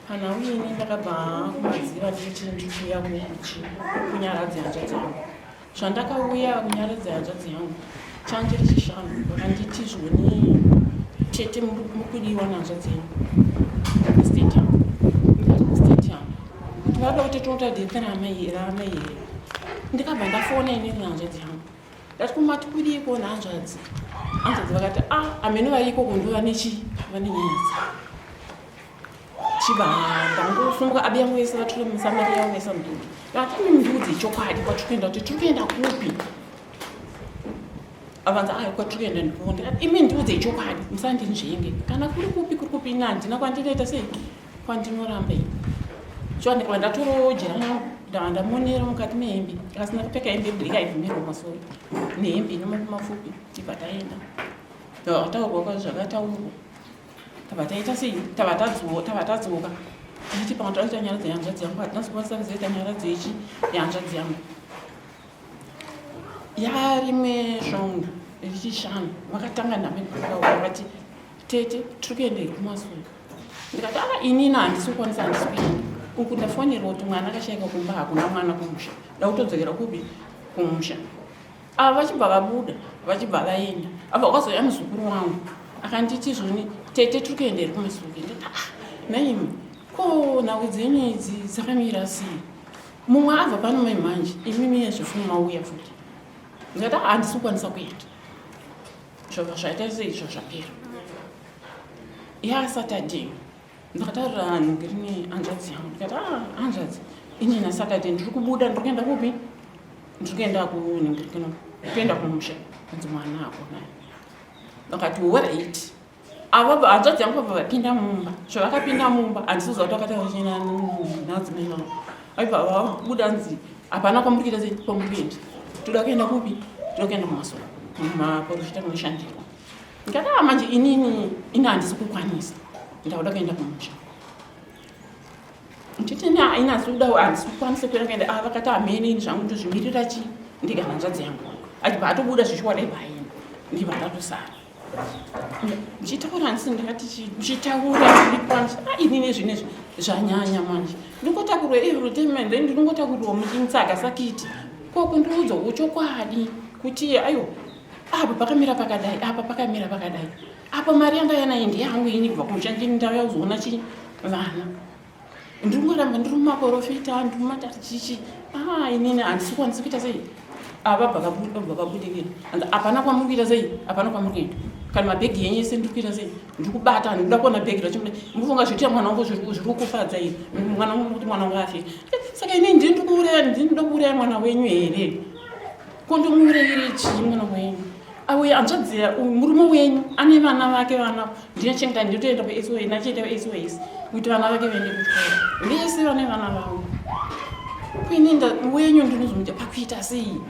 Panhau ini ndakabva kumadziva ndichiti ndikuuya kuchi kunyaradzi hanzvadzi yangu. Zvandakauya kunyaradzi hanzvadzi yangu change chishanu vakanditi zvoni tete mukudiwa nehanzvadzi yenyu kustadium. Ndikati kustadium kuti vada kuti tinoita death ramai here ramai here. Ndikabva ndafona inini hanzvadzi yangu. Ndati kumati kudii kuona hanzvadzi. Hanzvadzi vakati ah amene variko kundova nechi vane nyaya dzavo. Chibva ndangosunga abi yangu yese vatora musamari yavo vaisa mubhegi. Ndati imi mundiudze chokwadi kwatiri kuenda kuti tiri kuenda kupi. Avanzi ayo kwatiri kuenda ndikuwo ndikati imi ndiudze chokwadi musandinzvenge kana kuri kupi kuri kupi ini handina kwandinoita sei kwandinoramba ini. Shuwa ndikabva ndatoro jira rangu ndava ndamonera mukati mehembe asina kupfeka hembe yeblack aibvumirwa masoro nehembe ine mapfupi tibva taenda. Zvakataurwa zvakataurwa. Tabva taita sei? Tabva tadzoka, tabva tadzoka. Tichiti pamwe toda kuita nyaradzo yehanzvadzi yangu, hatina kuzokwanisa kuzoita nyaradzo yechi yehanzvadzi yangu. Yarimwe svondo rechishanu vakatanga name vati tete tiri kuenda here kumasoro. Ndikati ah inini handisi kukwanisa handisi kuenda. Uku ndafonerwa kuti mwana akashaika kumba hakuna mwana kumusha. Ndakutodzokera kupi kumusha. Ava vachibva vabuda vachibva vaenda abva kwazouya muzukuru wangu akanditi zvoni tete tiri kuenda here kumasuke ndati ah naimi ko nhau dzenyu idzi dzakamira sei mumwe abva pano mai manje imimi yezvefumu mauya futi ndikati ah handisi kukwanisa kuenda zvobva zvaita sei izvo zvapera yasaturday ndakataurira vanhu ngirini hanzvadzi yangu ndikati ah hanzvadzi ini nasaturday ndiri kubuda ndiri kuenda kupi ndiri kuenda kuningirikino kuenda kumusha anzi mwana akona vakati orit ava hanzvadzi yangu vabva vapinda mumba zvavakapinda mumba handisi kuziva kuti vakataura china nadzimai vavo aibva vabuda nzi hapana kwamuri kuita sei kwamuri kuenda toda kuenda kupi toda kuenda kumasoro kumaporofita kunoshandirwa ndikati ah manje inini ini handisi kukwanisa ndakuda kuenda kumusha nditi ini ini handisi kuda handisi kukwanisa kuenda kuenda ah vakati hamene ini zvangu ndozvimirira chi ndika hanzvadzi yangu achibva atobuda zvichiwa dai bvaenda ndibva ndatosara ndichitaura handisi ndakati ndichitaura ndikwanisa ah inini zvinezvi zvanyanya manje ndingotakurwa every time and then ndinongotakurwa muchinitsaga sakiti ko kundiudza chokwadi kuti aiwa apa pakamira pakadai apa pakamira pakadai apa mari yandauya nayo ndeyangu ini kubva kumusha ndini ndauya kuzoona chi vana ndiri ndiri mumaporofita ndiri mumatari chichi ah inini handisi kukwanisa kuita sei ava bva vabudikira hapana kwamuri kuita sei hapana kwamuri kuenda kana mabhegi yenyu ese ndiri kuita sei ndiri kubata ndikuda kuona bhegi racho mufunga zvoita mwana wangu zviri kufadza iri mwana wangu kuti mwana wangu afe saka inini ndini ndikuuraya ndini ndinoda kuuraya mwana wenyu here Ko ndomuurayirei chii mwana wenyu? Auye hanzvadzi murume wenyu ane vana vake vana ndinochengeta ndinotoenda kuSOS ndachienda kuSOS kuti vana vake vaende kuchikoro vese vane vana vavo kuini wenyu ndinozomuita pakuita sei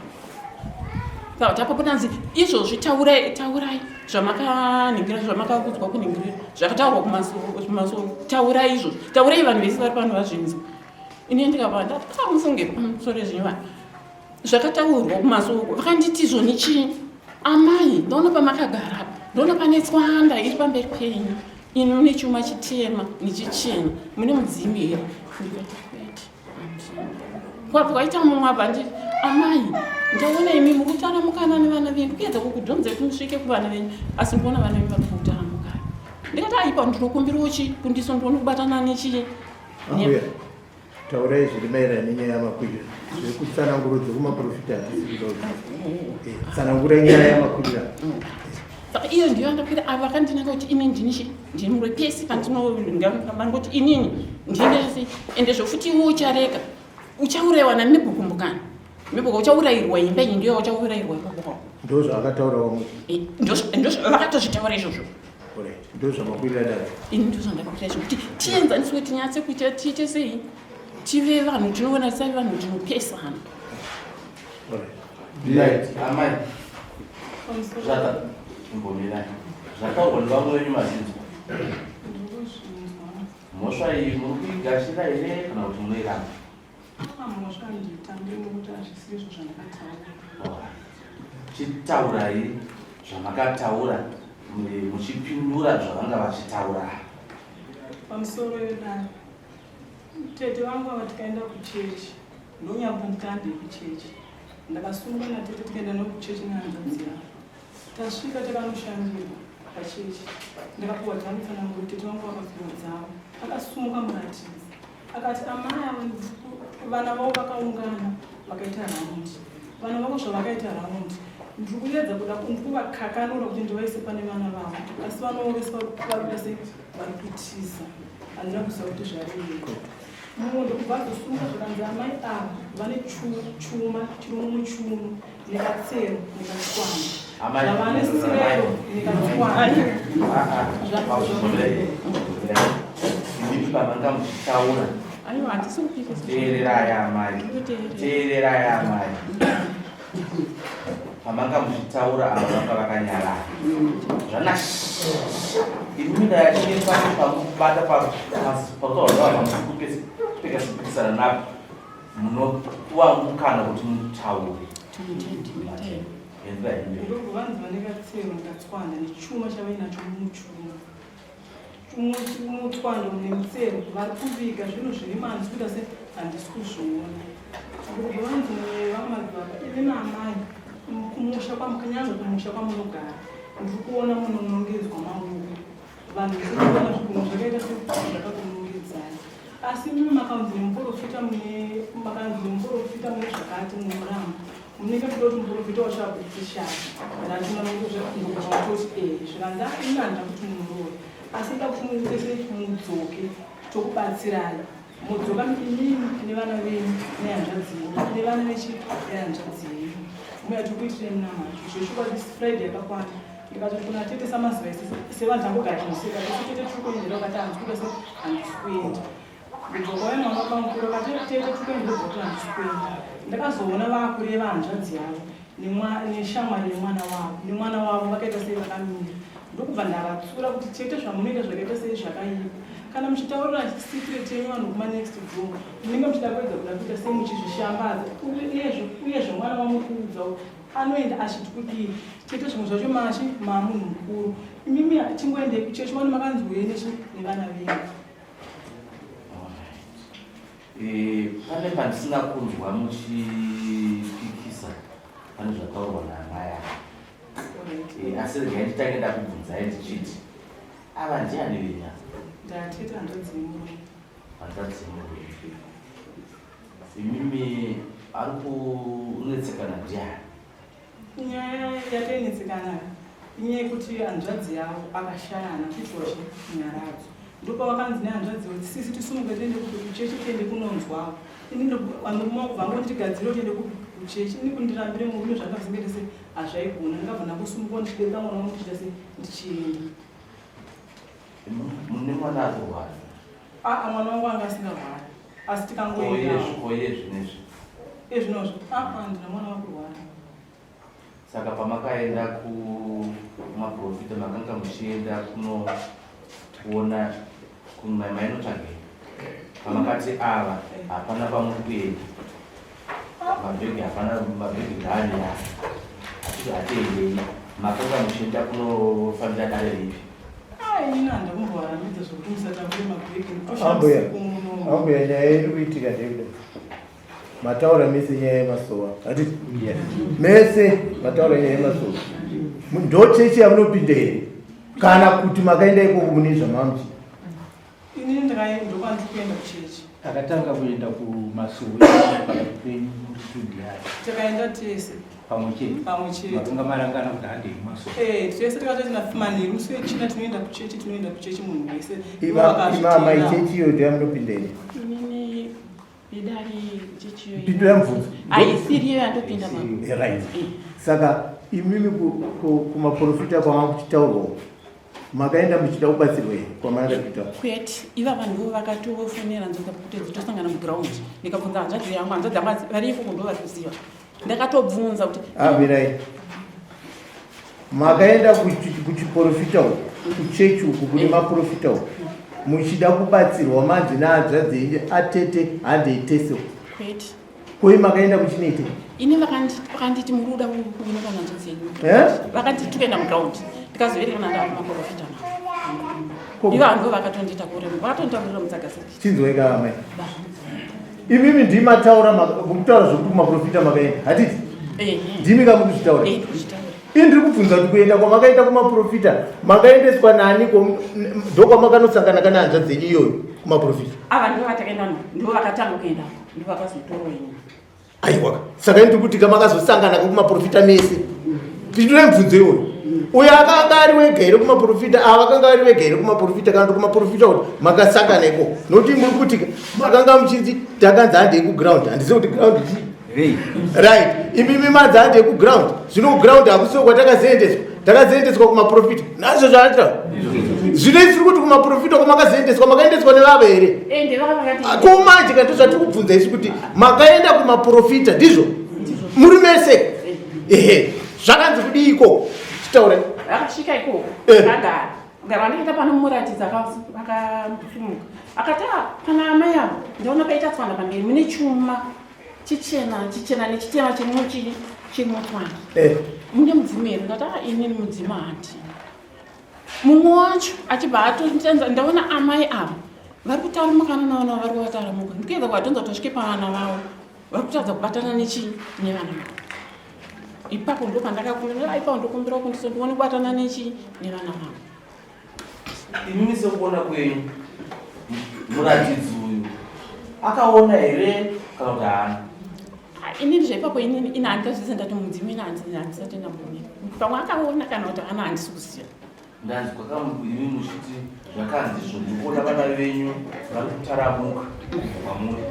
tapapotanzi izvozvi taurai taurai zvamakaningira zvamakakudzwa kuningirira zvakataurwa kumasoro taurai izvozvi taurai vanhu vese vari pano vazvinzwa ini ndikabva ndati amufunge pamusoro ezvinyu vanhu Zvakataurwa kumasoko vakanditi zvoni chii amai ndaona pamakagara apa ndaona pane tswanda iri pamberi penyu ini mune chuma chitema nechichena mune mudzimu here ndikati kwete kwabva kwaita mumwe abva nditi amai ndaona imi muri kutaramukana nevana venyu ndikuedza kukudhonzai kuti musvike kuvana venyu asi ndikuona vana venyu vari kutaramukana ndikati aipa ndinokumbirawo chii kundiso ndione kubatana nechii Taurai zviri maererano nenyaya yamakwirira zvekutsananguro dzekumaprofita hatisi kuda eh, tsanangura nyaya yamakwirira saka iyo ndiyo yandakwira avo vakandinanga kuti ini ndini chi ndini muroi pese pandinongoti inini ndinese ende zvofuti iwe uchareka uchaurayiwa nani nebhukumbukana mebhuka uchaurayirwa imba iyi ndiyo uchaurayirwa ipapo ndo zvaakataura vamwe eh, ndozvakatozvitaura izvozvo Ndozvamakwirira dare. Ini ndozvandakwirira izvo kuti tienzaniswe tinyatse kuita tiite sei tive vanhu tinoona tisave vanhu tinopesana. Amai. Zvaka imbomirai. Zvataurwa nevamwe venyu mazvinzwa. Mhosva iyi muri kuigashira here kana kuti munoiramba? Mhosva handiitambi nekuti hazvisi izvo zvandakataura. Chitaurai zvamakataura. Muchipindura zvavanga vachitaura. Pamusoro yedare, tete vangu ava tikaenda kuchechi, ndonyamba ndikande kuchechi. Ndakasungwa natete tikaenda navo kuchechi nehanzvadzi yavo. Tasvika takanoshandirwa pachechi, ndakapiwa dzangu tsananguro, tete vangu vakapiwa dzavo. Akasumuka muratidzi akati amai ava vana vavo vakaungana vakaita raundi, vana vavo zvavakaita raundi ndiri kuedza kuda ndikuvakakanura kuti ndivaise pane vana vavo, asi vana vavo vese vari sei vari kutiza. Handina kuziva kuti zvarevei. Mumwe ndokubva azosunga zvakanzi amai ava vane chuma chiri mumuchuno nekatsero nekatswana zvavane sirero nekatswana. Imimi pamanga muchitaura, Aiwa, handisi kupikisa. Teererai amai, teererai amai. Pamanga muchitaura ava vanga vakanyarara zvana. Imimi ndayachine pano pamubata pakutaura pamupekasipikisana napo, munopuwa mukana kuti mutaure. Enderai mberi. Ndobva vanzi vane katsero nekatswanda nechuma chavainacho mumuchuno, mutswanda mune mutsero, vari kuviga zvinhu zviri manzi kuita se handisi kuzviona. Ndobva vanzi vamadzibaba ive naamai kumusha kwamukanyange kumusha kwamunogara ndiri kuona munonongedzwa maoko, vanhu vese kuona zvigunwe zvakaita sezvakakunongedzai, asi mimi makanzi nemuprofita mune makanzi nemuprofita mune zvakati munoramba, munenge muchida kuti muprofita wacho abudise shaya. Ndakutoti e zvikanzi ini handida kuti munoroore, asi nda kuti muitese mudzoke tokubatsirai, mudzoka imimi nevana venyu nehanzvadzi yenyu nevana vechi nehanzvadzi yenyu, muya tokuitirei munamato. Zveshuwa, this Friday yakakwana ndikatoti kuna tete, samazuva ese sevanhu tambogara tinoseka tese, tete tiri kuendera, vakati handisi kuita se handisi kuenda. Ndobva kwauya mwana wabamukuru akati tete tiri kuenda, ndobva kuti handisi kuenda. Ndakazoona vakureva hanzvadzi yavo neshamwari yemwana wavo nemwana wavo vakaita sei vakamira, ndokubva ndavatsura kuti tete, zvamunoita zvakaita sei zvakaipa. Kana muchitaurira secret yenyu vanhu kuma next door, munenge muchida kuedza kuda kuita sei muchizvishambadza, uyezve mwana wamukuudzawo anoenda achiti kudii? Tete, zvimwe zvacho machi maamunhu mukuru imimi, chingoendei kuchechi wani makanzi uyei nechi nevana venyu. Pane pandisina kunzwa muchipikisa pane zvataurwa naamai ava. Asi regai nditange ndakubvunzai ndichiti ava ndiani venya? Ndatete hanzvadzi yemurume. Hanzvadzi yemurume. Imimi ari kunetsekana ndiani? Nyaya yatainetsekana inyaya yekuti hanzvadzi yavo akashayana kuitwa chinyaradzo, ndopavakanzi nehanzvadzi yavo sisi tisumuke tiende kupi kuchechi, tiende kunonzwawo. Ini vangoti tigadzire tiende kuchechi, ini kundirambire murume zvanga zvingaite se hazvaigona. Ndakabva ndangosumuka ndichibereka mwana wangu ndichiita se ndichienda. Mune mwana ari kurwara? Aa, mwana wangu anga asingarwari, asi tikangoenda. Koiye zvinezvi? Ezvinozvo aa, ndina mwana wakurwara. Saka pamakaenda kumaprofita makanga muchienda kunoona mainotsvagei? Pamakati ava hapana pamuri kuenda, mabhegi hapana, mabhegi ngaani hatiti hatiendei, makanga muchienda kunofambira dare ripi? Inini handambovaramidza zvokuti musatakure mabhegi. Ambuya, ambuya, nyaya iri kuitika ndeyekudai. Mataura mese nyaya yemasowa, hatiti? Mese mataura nyaya yemasowa. Ndo chechi yamunopinda here, kana kuti makaenda ikoko mune zvamamuchi? Inini ndokwandiri kuenda kuchechi. Akatanga kuenda kumasowe pakati penyu muri tundiani? Takaenda tese. Pamwe chete? Pamwe chete. Makanga marangana kuti handei kumasowe? Eh, tese takatoti manheru musi wechina tinoenda kuchechi, tinoenda kuchechi munhu wese. Ivo Ima amai, vakazvitenda. chechi iyo ndoyamunopinda here? Inini idari chechiyo. Pindura mubvunzo. Haisiriyo yandopinda mama. Right, saka imimi kumaprofita kwamanga kuchitaurwa makaenda muchida kubatsirwa here kwamanga kuchitaura? Kwete, ivava ndivo vakatofonera nzodza kuti dzitosangana muground. Ndikabvunza hanzvadzi yangu, hanzvadzi yangu vari ikoko ndo vari kuziva. Ndakatobvunza kuti Amirai, makaenda kuchiprofita uku, kuchechi uku kune maprofita uku muchida kubatsirwa, manzi nehanzvadzi yenyu atete handei tese uku? Kwete. Koi makaenda muchinoite? Ini vakanditi muri kuda kuonekwa hanzvadzi yenyu. Eh? Vakanditi tikuenda muground. Ndikazoerekana ndaakumaporofita navo. Ivo ndo vakatondiita kurema, vakatondiita mutsagasekiti. Chinzwai ka amai. Imimi ndimataura mukutaura zvekuti kumaprofita makaenda. Hatiti? Ndimi ka mukuzvitaura. Eh, ndikuzvitaura. Ini ndiri kubvunza kuti kuenda kwamakaita kumaprofita makaendeswa nani ndokwamakanosangana kana hanzvadzi yenyu iyoyo kumaprofita? Ava ndivo vatakaenda navo, ndivo vakatanga kuenda, ndivo vakazotorwa ini. Aiwa, saka ini ndiri kuti kamakazosangana kumaprofita mese. Ndinoe mubvunzo iwoyo. Uyo akanga ari wega here kumaprofita? Ava akanga ari wega here kumaprofita? Kana kuti kumaprofita kuti makasangana ikoko? Nokuti muri kuti makanga muchinzi takanzi handei kuground, handizivi kuti ground chii. Right, imimi manzi handei kuground, zvino kuground hakusiwo kwatakazoendeswa, takazoendeswa kumaprofita. Nazvo zvaatira zvino isiri kuti kumaprofita kwamakazoendeswa, makaendeswa nevava here? Ende vava vakati Ko manje kana ndozvatiri kubvunza isu kuti makaenda kumaprofita ndizvo muri mese? Ehe, zvakanzi kudii ikoko? Chitaure. Vakasvika ikoko vakagara gara, ndikaita pano muratidza akasumuka akati, "Ah, pana amai avo ndaona paita tswanda pamberi mune chuma chichena chichena nechitema chiri chimutswanda. Mune mudzimu here?" Ndati, "Ah, inini mudzimu handina." Mumwe wacho achibva atotenza, ndaona amai ava vari kutaramukana navana vari kuvataramuka, ndikuedza kuvatonza kuti vasvike pavana vavo, vari kutadza kubatana nechii nevana vavo. Ipapo ndo pandakakumbira, ipapo ndokumbira kundiso ndione kubatana nechii nevana vavo. Imimi sekuona kwenyu, muratidzi uyu akaona here kana kuti haana? Ah, inini zvaipapo inini ini handingazvise ndati mudzimu, ini handisati ndambonera pamwe akaona kana kuti haana, handisi kuziva. Ndanzwa imi muchiti zvakanzi izvo ndikuona vana venyu vari kutaramuka kubva kwamuri,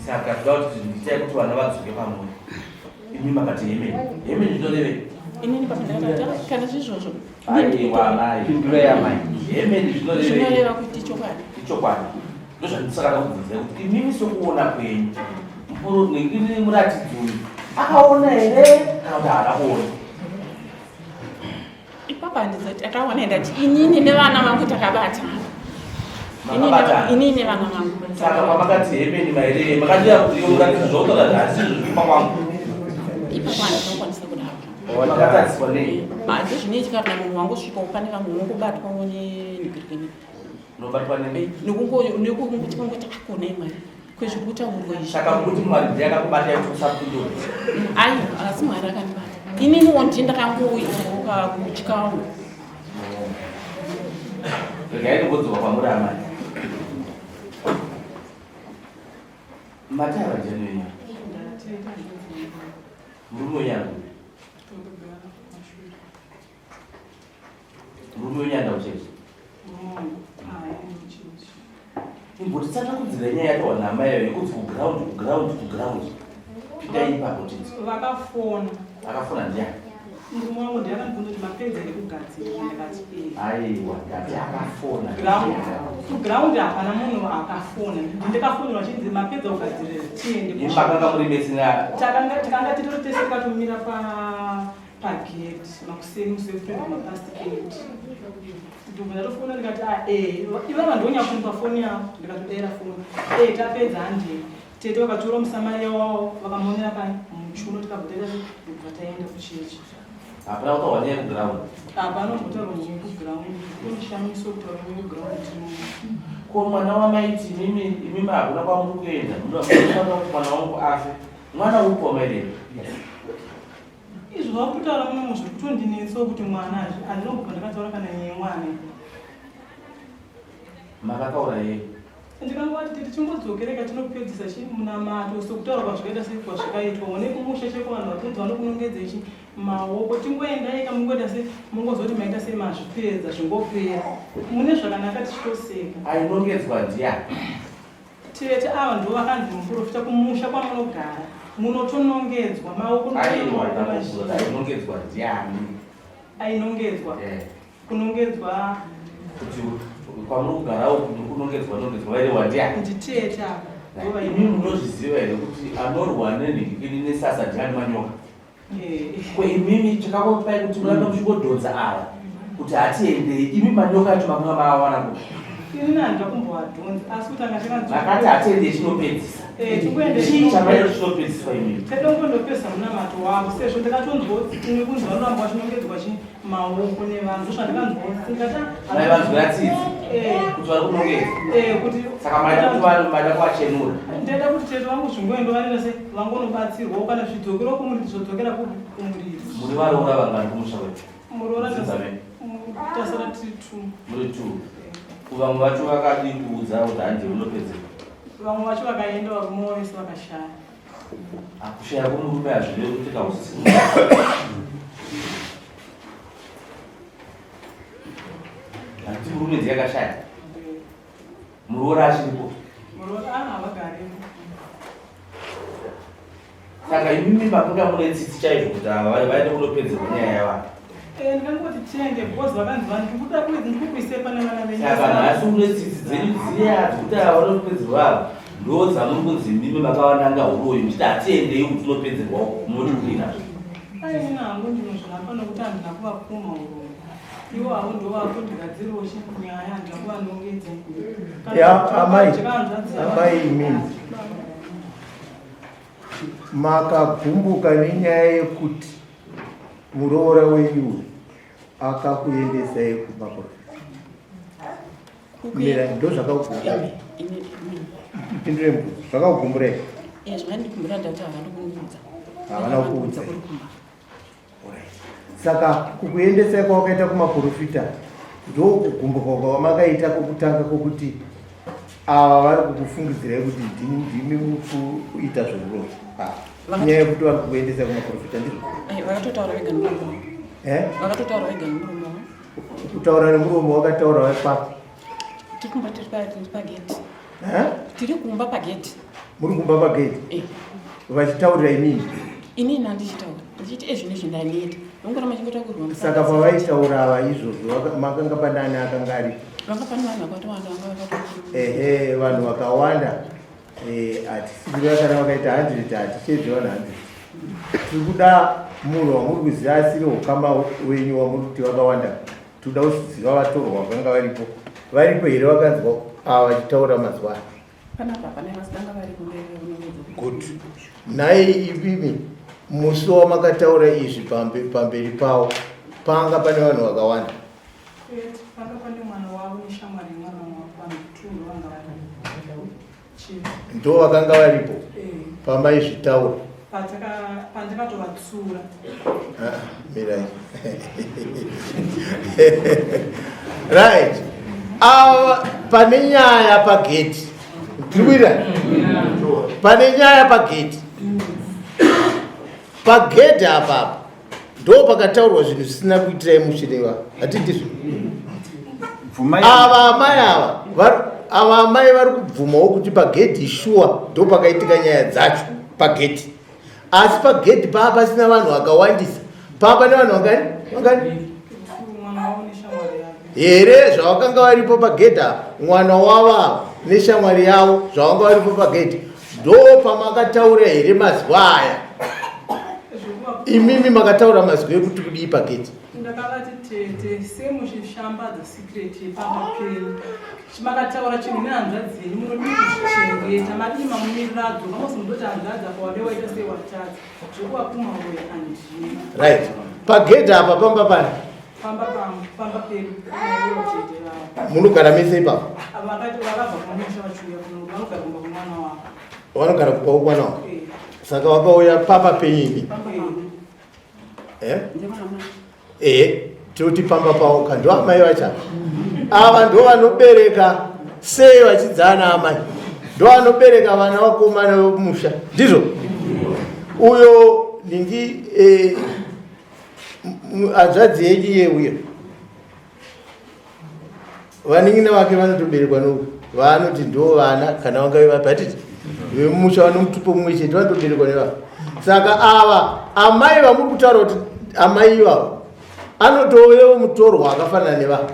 saka toda kuti ndiitai kuti vana vadzoke pamuri. Imi makati hemeni hemeni, zvinorevei? Inini papo ndakati, "Ah, kana zvizvozvo." Aiwa mai. Pinduro yamai. Hemeni zvinorevei? Zvinoreva kuti chokwadi. Ichokwadi. Ndozvandisaka ndakubvunzai kuti imimi sekuona kwenyu, ini muratidzi uyu akaona here kana kuti haana kuona? Ipapo handizati akaona, ndati inini nevana vangu takabatana. Makabatana. Inini nevana vangu. Saka pamakati hemeni mairei makatira kuti iyo muratidzi zvautaura zvasizvo zvikupa kwangu? Ipapo handinokwanisa kudaro. Makatadziswa nei? Hanzi zvinoitika kana munhu wangosvikawo pane vamwe unongobatwawo nenhikirikini. Unobatwa nei? Nekungoti kungoti akonai Mwari kwezviri kutaurwa izvi. Saka mukuti Mwari ndiye akakubata kuti usapindura? Aiwa, asi Mwari akandibata, ininiwo ndiye ndakangoitawo kutyawo. Regai ndingodzoka kwamuri amai. Mataura ndiani wenyu? Ndatenda hanzvadzi. Murume wenyu ari kupi? Tondogara mashure. Murume wenyu anda kuchechi? Murume haendi kuchechi. Imbotitsanangudzira nyaya yataura naamai ayo yekunzi kuground, kuground, kuground. Pindai ipapo tinzi. Vakafona. Akafona ndiani? Murume wangu ndiye akandibvunza kuti mapedza here kugadzira, ndikati ee. Aiwa, ndati akafona. Kuground hapana munhu akafona, ndakafonerwa chinzi mapedza kugadzirira tiende. Imi makanga muri mese na Takanga titori tese, takatomira pagate makuseni musi wekupinda mapast 8. Ndobva ndatofona ndikati, "Ah, eh." Ivava ndonyakumba foni yavo, ndikatodaira foni, "Eh, tapedza, handei." Tete vakatora musamariya wavo vakamonera pai muchuno, tikabva taita se ndobva taenda kuchechi. Hapana kutaurwa nyaya yekuground? Hapana kumbotaurwa nyaya yekuground, kunishamiso kutaura nyaya yekuground. Ko mwana wamaiti imimi imimi hakuna kwamuri kuenda, munofanira kuti mwana wangu afe, mwana upi wamaireva? Izvo vakutaura munomu zviri kutondinetsawo kuti mwana handinobva ndakataura kana nyaya yemwana. Makataura yei? Ndikangoti titi tingodzokereka tinopedzisa chi munamato sokutaura kwazvikaita sei kwazvikaitwa one kumusha cheko vanhu vakunzi vanokunongedza ichi maoko, tingoendaika mungoita sei mungozoti maita sei mazvipedza zvingopera mune zvakanaka tichitoseka. Ainongedzwa ndiani? Tete ava ndo vakanzi muprofita kumusha kwamunogara munotonongedzwa maoko. Aiwa, ndakubvunza, ainongedzwa ndiani? Ainongedzwa? Eh. Kunongedzwa. Kuti kwamuri kugara uku muri kunongedzwa nongedzwa, vairehwa ndiani? Nditete ava ndo. Imi munozviziva here kuti anorwa nenhikini nesasa ndiani? Manyoka. Ko imimi chakakupai kuti murambe muchingodhonza ava kuti hatiendei, imi manyoka acho makanga maawana kupi? Ini handina kumbovadhonza asi kuti anga Makati hatiende chinopedzisa. Eh, tingoende Chii chamaita chinopedziswa imimi? Tedongondopedza munamato wavo sezvo ndakatonzwa imwe kunzi vanoramba vachinongedzwa chi maoko nevanhu ndozvandikanzwa ndikati Mai vanzwira tsitsi Eh, kuti vari kunongedza. eh, kuti Saka maida kuti vanhu maida kuvachenura. ndaida kuti tete vangu zvingoendo vanoita se vangonobatsirwawo kana zvidzokerawo kumuridzi zvodzokera kupi kumuridzi Muri varoora vangani kumusha kwedu? muroora Dzidzame. tasara tiri two Muri two. Vamwe vacho vakadii kuudza kuti handi unopedzerwa. Vamwe vacho vakaenda varume vavo vese vakashaya. Kushaya kwemurume hazvirevi kuti kausisi. Handiti murume ndiye akashaya. Muroora achiripo. Muroora ah havagarimo. Saka imimi makanga mune tsitsi chaizvo kuti ava vaende kunopedzerwa nyaya yavanhu. Eh, ndikangoti tiende because vakanzi vanhu ndikuda kuti ndikukuise pane vana venyu. Saka nhasi mune tsitsi dzenyu dziya dzekuti ava vanopedzerwa ava ndo dzamuri kunzi imimi makavananga huroyi muchiti hatiendei kuti tinopedzerwa munoti kudii nazvo. Aini hangu ndinozviramba nokuti handina kuvapumha uroyi. Ivo havo ndo vakundigadzirawo nyaya handina kuvanongedza. Ya, amai, amai imimi. Makagumbuka nenyaya yekuti muroora wenyu uyu akakuendesai kumaprofita. Mira, ndozvakakugumbura. Pindure mubvunzo. Zvakakugumburai? Eh, zvakandigumbura ndati havana kundiudza. Havana kukuudza. Kuri kumba. Saka kukuendesai kwawakaita kumaprofita ndokugumbuka kwamakaita kwokutanga kwokuti ava vari kukufungidzirai kuti ndimi kuita zveuroyi. Ah, nyaya yekuti vari kukuendesai kumaprofita ndizvo? Eh, vakatotaura vega nemuromo. Eh? Vakatotaura vega nemuromo. Kutaura nemuromo wakataura vari papi? Tiri kumba tiri pageti. Eh? Tiri kumba pageti. Muri kumba pageti? Eh. Vachitaurira imini? Inini handichitaura. Ndichiti ezvino izvi ndaneta. Vangoramba chingotakurwa. Saka pavaitaura ava izvozvo makanga panani akanga aripo? Vanga pane vanhu vakatowanda vanga vakatowanda. Ehe, vanhu vakawanda. Eh, hatisi kuda kana vakaita 100 hatichedzi vanhu 100. Tiri kuda munhu wamuri kuziva asiri ukama wenyu wamuri kuti vakawanda. Tiri kuda kuziva vatorwa vakanga varipo. Varipo here vakanzwa ava vachitaura mazuva ano? Panapa hapana vasanga varipo ndaive Good. Nhai imimi musi wamakataura izvi pamberi pavo panga pane vanhu vakawanda. Kwete, panga pane mwana wavo neshamwari yemwana wavo vanhu two ndovanga varipo. Ndo vakanga varipo Eh. pamaizvitaura. Pandakatovatsura. Ah, mirai. Right. Ava pane nyaya pageti. Tiri kuita? Pane nyaya pageti. Pagedhi apapa ndo pakataurwa zvinhu zvisina kuitirai mushe neva hatindizvo ava amai ava ava amai vari kubvumawo kuti pagedhi shuwa ndo pakaitika nyaya dzacho pagedhi asi pagedhi paa pasina vanhu vakawandisa paa pane vanhu vangani vangani here zvavakanga varipo pagedhi apa mwana wavo ava neshamwari yavo zvavanga varipo pagedhi ndo pamakataura here mazwi aya imimi makataura mazwi ekuti kudii pagedhi ndakavati tete semuchishambadza secret yepamba penyu chimakataura chinhu nehanzvadzi yenyu munodii kuzvichengeta madii mamumirira adzoka mozi mundoti hanzvadzi apa wade waita sei watadza zvekuvapuma uroyi andina right pagedhi apa pamba pani pamba pangu pamba pedu tete vavo munogara mese ipapo vakati vakabva kumusha vachiuya kuno vanogara kumba kwemwana wavo vanogara kumba kwemwana wavo Eh. saka vakauya pamba penyu imi pamba pedu Eh? Eh, toti pamba pavo ka ndo amai vacha ava ndo vanobereka sei vachidzana amai ndo vanobereka vana vakomana vemusha ndizvo uyo ningi eh, hanzvadzi yenyu iye uyo vanin'ina vake vanotoberekwa no vanoti ndo vana kana vangave vapi hatiti vemumusha vanomutupo mumwe chete vanotoberekwa nevava saka ava amai vamuri kutaura kuti amai ivavo anotovewo mutorwa akafanana nevava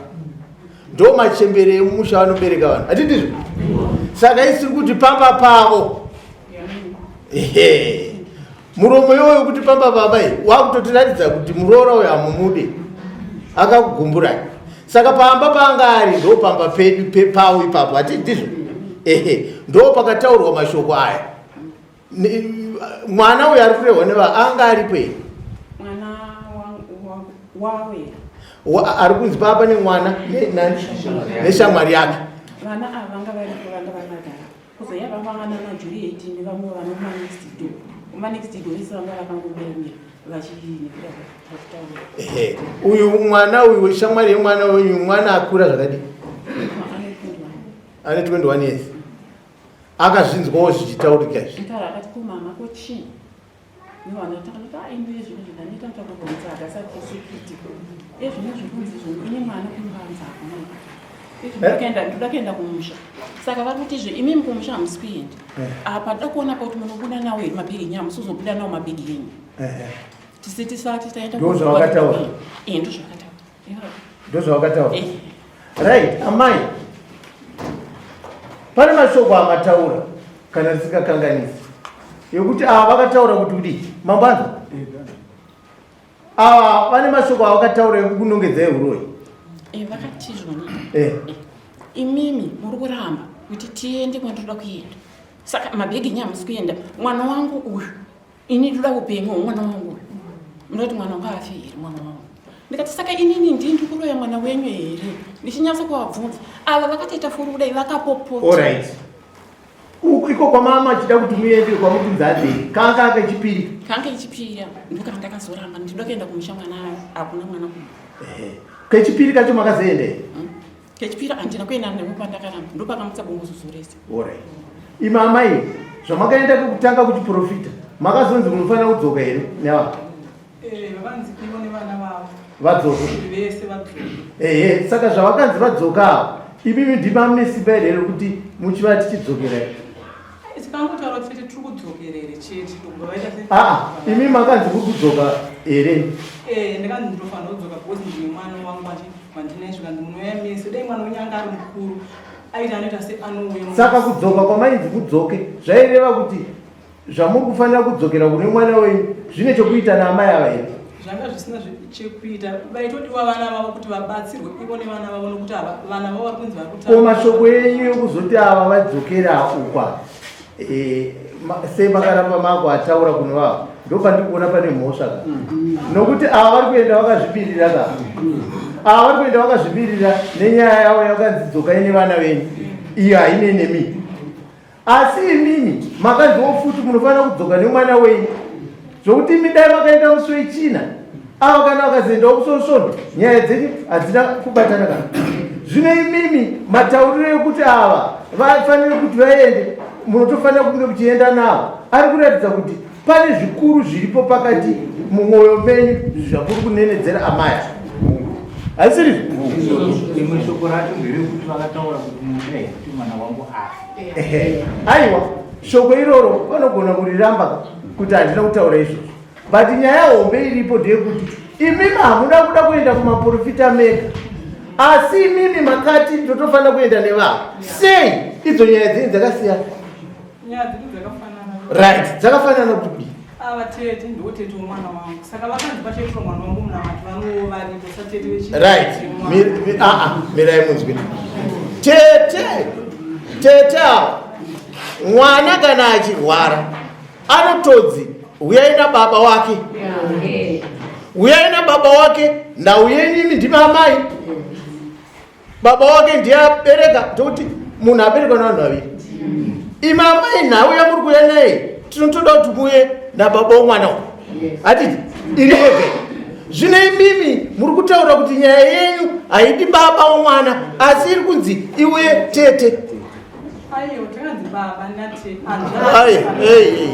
ndo machembere emumusha vanobereka vanhu hatitizvo saka isiri kuti pamba pavo ehe Muromo iwoyo kuti pamba baba iyi wakutotiratidza kuti muroora uyo hamumude akakugumburai. Saka pamba paanga ari ndo pamba pedu pepau ipapo, hati ndizvo? Ehe, ndo pakataurwa mashoko aya. Mwana uyu ari kurehwa neva anga aripo here? Mwana wawe ari kunzi papa nemwana neshamwari yake. Vana ava vanga varipo, vanga vakagara. Kuzouya vanga vana naJuliet nevamwe vana kumanext door. Kumanext door vese vanga vakangomiramira vachitaura. Ehe, uyu mwana uyu weshamwari yemwana uyu mwana akura zvakadii? Ane 21 years. Akazvinzwawo zvichitaurika izvi. Mutaura akati ko mama ko chii? Nevana takanoti ah ini zvinhu zvindaneta takubvunza akasachisikiti. Ezvino zvekunzi zvinhu ini mwana kumbanza hakuna. Izvi ndoda kuenda kumusha. Saka vari kuti izvi imimi kumusha hamusi kuenda. Apa ndoda kuona kuti munobuda nawo here mabhegi enyu, hamusi kuzobuda nawo mabhegi enyu. Tisi tisati taenda. Ndozvavakataura. Eh, ndozvavakataura. Ndozvavakataura. Right, amai. Pane mashoko amataura kana risingakanganisi yekuti ava vakataura kuti kudii mambo anzwa ava vane mashoko avakataura ekukunongedzai uroyi. Vakati zvoni imimi muri kuramba kuti tiende kwandinoda kuenda, saka mabhegi enyu hamusi kuenda. Mwana wangu uyu, ini ndoda upenyu hwemwana wangu uyu. Munoti mwana wangu afe here mwana wangu? Ndikati saka inini ndini ndiri kuroya mwana wenyu here? Ndichinyatsa kuvabvunza ava vakatoita furu kudai vakapopota. Alright, iko kwamama achida kuti muende kwamukunzi adei kanga kechipiri. Kanga kechipiri ndokanga ndakazoramba ndinoda kuenda kumusha, mwana hakuna mwana kumba. Kechipiri kacho makazoenda here? Kechipiri handina kuenda neko pandakaramba, ndopakamutsa bongozozo rese. Alright, imi amai, zvamakaenda kekutanga kuchiprofita makazonzi munofanira kudzoka here neva? Vakanzi ivo nevana vavo vadzoke. Vese vadzoke. Ehe, saka zvavakanzi vadzoka ava, imimi ndima mune simba here rekuti muchiva tichidzokerai? Tikangotaura kuti tete tiri kudzokerere chete, ndokubva vaita se Aa, imi makanzi muri kudzoka here? Eh, ndakanzi ndinofanira kudzoka because ndine mwana wangu wandinaye. Zvikanzi munouya mese, dai mwana wenyu anga ari mukuru aita anoita se anouya. Saka kudzoka kwamainzi kudzoke zvaireva kuti zvamuri kufanira kudzokera kune mwana wenyu zvine chokuita naamai ava here? Zvanga zvisina chekuita. Vaitodiwa vana vavo kuti vabatsirwe ivo nevana vavo, nokuti vana vavo vari kunzi vari kuta. Ko mashoko enyu ekuzoti ava vadzokera ukwa, sei makaramba mako ataura kune vavo? Ndopandiri kuona pane mhosva ka, nokuti ava vari kuenda vakazvimirira ka. Ava vari kuenda vakazvimirira nenyaya yavo yakanzi dzokai nevana venyu, iyo haine nemi. Asi imimi makanziwo futi munofanira kudzoka nemwana wenyu, zvokuti imi dai makaenda musi wechina, ava kana vakazoendawo musi wesvondo, nyaya dzenyu hadzina kubatana kana. Zvino imimi matauriro ekuti ava vafanire kuti vaende, munotofanira kunge muchienda navo, ari kuratidza kuti pane zvikuru zviripo pakati mumwoyo menyu zvamuri kunenedzera amai. Haisirizvo? Rimwe shoko racho nderekuti vakataura kuti munoda kuti mwana wangu afe. Ehe, aiwa, shoko iroro vanogona kuriramba ka, kuti handina kutaura izvozvo, but nyaya hombe iripo ndeyekuti imimi hamuna kuda kuenda kumaprofita mega, asi imimi makati ndotofanira kuenda nevavo. Sei idzo nyaya dzenyu dzakasiyana? Nyaya dzedu dzakafanana. Right, dzakafanana kuti kudii? Ava tete ndiwo tete womwana wangu, saka vakanzi pachaitwa mwana wangu munamato vanowo varipo satete vechi. Right, aa, mirai munzwi. Tete, tete ava, mwana kana achirwara anotodzi uyai nababa wake, uyai nababa wake. Nhau yenyu imi ndimi amai, baba wake ndiye abereka, tokuti munhu aberekwa navanhu vaviri. Imi amai, nhau yamuri kuuya naye, tinotoda kuti muye nababa womwana uyu, hatiti iri wega. Zvino imimi muri kutaura kuti nyaya yenyu haidi baba womwana, asi iri kunzi iuye tete. Aiwa, takanzi baba natete. Ai, ei, ei.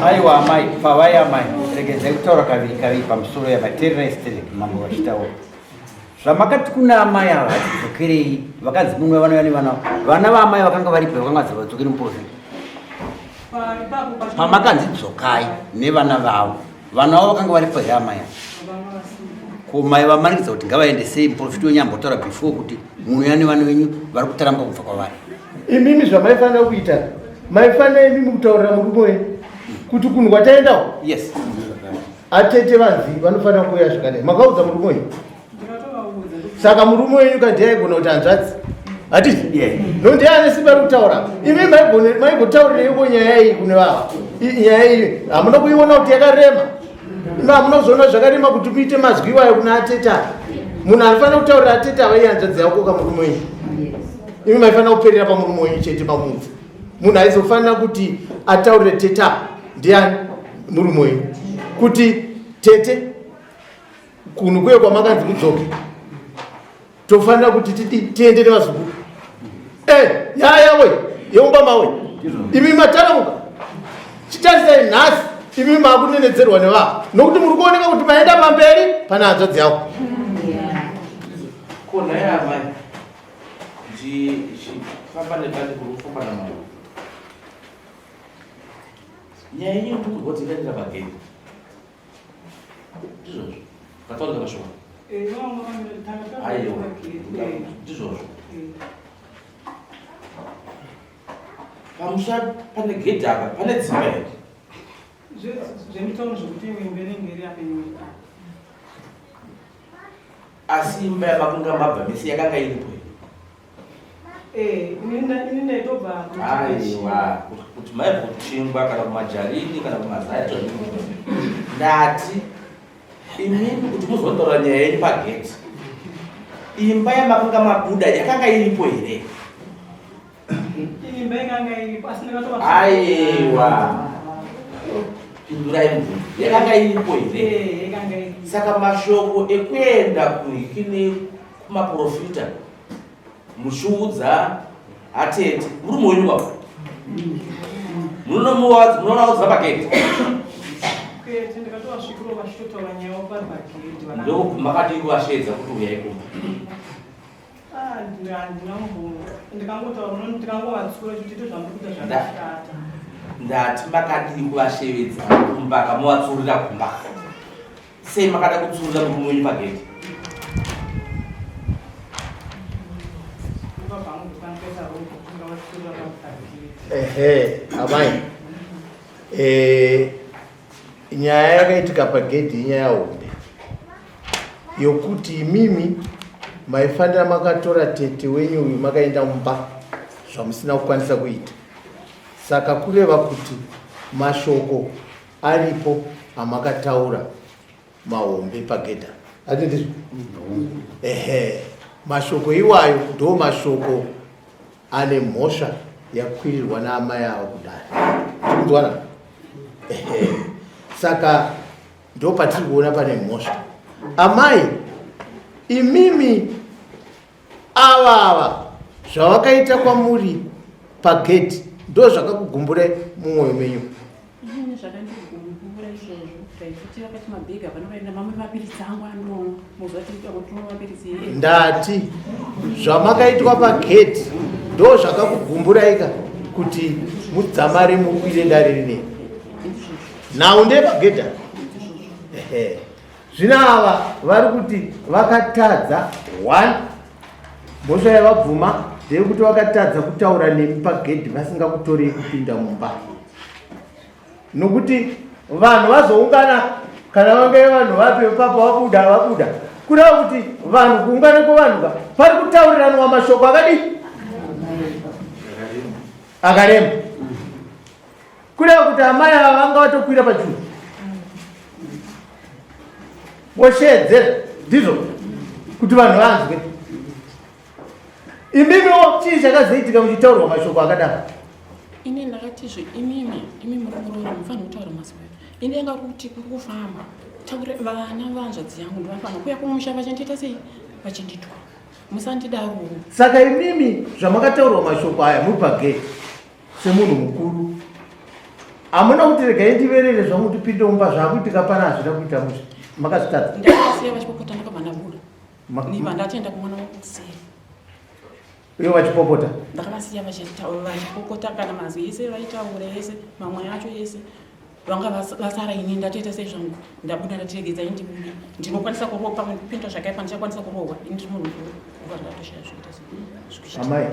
Aiwa amai, pavai amai, regedzai kutaura kaviri kaviri pamusoro yavateererai sterek mambo vachitaura. Zvamakati kuna amai ava hatidzokerei, vakanzi munwe vanouya nevana, vana vaamai vakanga varipo vakanga vadzokere muprofita. Pamakanzi dzokai nevana vavo, vana vavo vakanga varipo here amai ava? Ko mai vamanikidza kuti ngavaende sei? Muprofita wenyu ambotaura before kuti munouya nevana venyu vari kutaramba kubva kwavari. Imimi zvamaifanira kuita, maifanira imimi kutaurira murume wenyu kuti kunhu kwataendawo Yes. atete vanzi vanofanira kuuya zvakadai. Makaudza murume wenyu? Ndakatovaudza. Saka murume wenyu ka ndiye aigona kuti hanzvadzi hatiti no ndiye ane simba rekutaura. Imi maigotaurirei nyaya iyi kune vava? Nyaya iyi hamuna kuiona kuti yakarema? Imi hamuna kuzoona zvakarema kuti muite mazwi iwayo kuna atete ava? Munhu anofanira kutaurira atete ava ihanzvadzi yako kamurume wenyu. Imi maifanira kuperera pamurume wenyu chete pamudzi. Munhu aizofanira kuti ataurire tete ava ndiani? Murume wenyu. Kuti tete kunhu kuye kwamakanzi mudzoke tofanira kuti tiende nevazukuru. Eh, yaya we yeumba mawe imi mataramuka chitarisai nhasi imi makunenedzerwa nevanhu nokuti muri kuoneka kuti maenda pamberi pane hanzvadzi yavo. Ko nhai amai, ndichifamba nebandiko rokufamba namai. Nyaya yenyu yekuti kurwadza pagedhi ndizvozvo kataurika mashoko aiwa ndizvozvo pamusha pane gedhi apa pane dzimba here zvemitauro zvekuti imwe imba inenge iri apa imwe iri apa asi imba yamakanga mabva mese yakanga iripo here Eh, ini ndaitobva aiwa kuti maibva kuchingwa kana kumajarini kana kumazai ndati imimi kuti muzotaura nyaya yenyu pageti imba yamakanga mabuda yakanga iripo here? Imba yakanga iripo asi ndakatova aiwa pindurai mubvunzo yakanga iripo here? Eh, yakanga iripo. Saka mashoko ekuenda kuhikini kumaprofita muchiudza atete murume wenyu wavo munonomuudza pagedhi Kwete, ndakatovasvikiro vachitotaura nyaya vari pagedhi. Ndo makadii kuvasheedza kuti uyai kumba? Ah, handina mubvunzo. Ndikangotaura ndikangovatsiura kuti ito zvamuri kuita zvakashata. Ndati makadii kuvashevedza kumba kamuvatsurira kumba? Sei makada kutsurira murume wenyu pagedhi? Ehe, amai. Eh, nyaya yakaitika pagedhi inyaya hombe yokuti imimi maifanira makatora tete wenyu uyu makaenda mumba zvamusina kukwanisa kuita. Saka kureva kuti mashoko aripo amakataura mahombe pagedha ati ndizvo? Ehe, mashoko iwayo ndo mashoko ane mhosva yakwirirwa naamai ava kudare. Tikunzwana? Ehe, saka ndo patiri kuona pane mhosva. Amai, imimi ava ava zvavakaita kwamuri pagedhi ndo zvakakugumburai mumwoyo menyu? Inini zvakandigumbura izvozvo taiti vakati mabhegi hapana kuenda mamwe mapiritsi angu andomwa muzuva tiri kutonwa mapiritsi here? Ndati zvamakaitwa pagedhi ndo zvakakugumburaika kuti mudzamare mukwire dare rinei nhau ndeyepagedhi apa. Ehe. Zvino ava vari kuti vakatadza one mhosva yavabvuma ndeyekuti vakatadza kutaura nemi pagedhi vasingakutorei kupinda mumba, nokuti vanhu vazoungana kana vange vanhu vapi ipapo vabuda vabuda kureva kuti vanhu kuungana kwevanhu ka pari kutauriranwa mashoko akadii akarema kureva kuti amai ava vanga vatokwira pachuru vosheedzera ndizvo kuti vanhu vanzwe. Imimiwo chii chakazoitika muchitaurwa mashoko akadaro? Ini ndakatizve imimi imi muri muroora mufanira kutaura mazuva ini yanga kuti kuri kufamba taure vana vanzvadzi yangu ndovafanira kuuya kumusha vachindiita sei vachinditwa musandidaro. Saka imimi zvamakataurwa mashoko aya muri pagate semunhu mukuru hamuna kuti regai ndiverere zvangu ndipinde mumba zvakuitika pana hazvina kuita mushe makazvitadza. Ndakasiya vachipopota ndakabva ndabuda ndiva ndatoenda kumwana wangu kuseri. Uye vachipopota? Ndakavasiya vachipopota kana mazwi ese vaitaura ese mamwe acho ese vanga vasara ini ndatoita sei zvangu ndabuda ndatiregedza ini ndibude ndinokwanisa kurohwa pamwe kupinda zvakaipa ndichakwanisa kurohwa ini ndiri munhu mukuru kuva ndatoshaya zvekuita sei. Amai,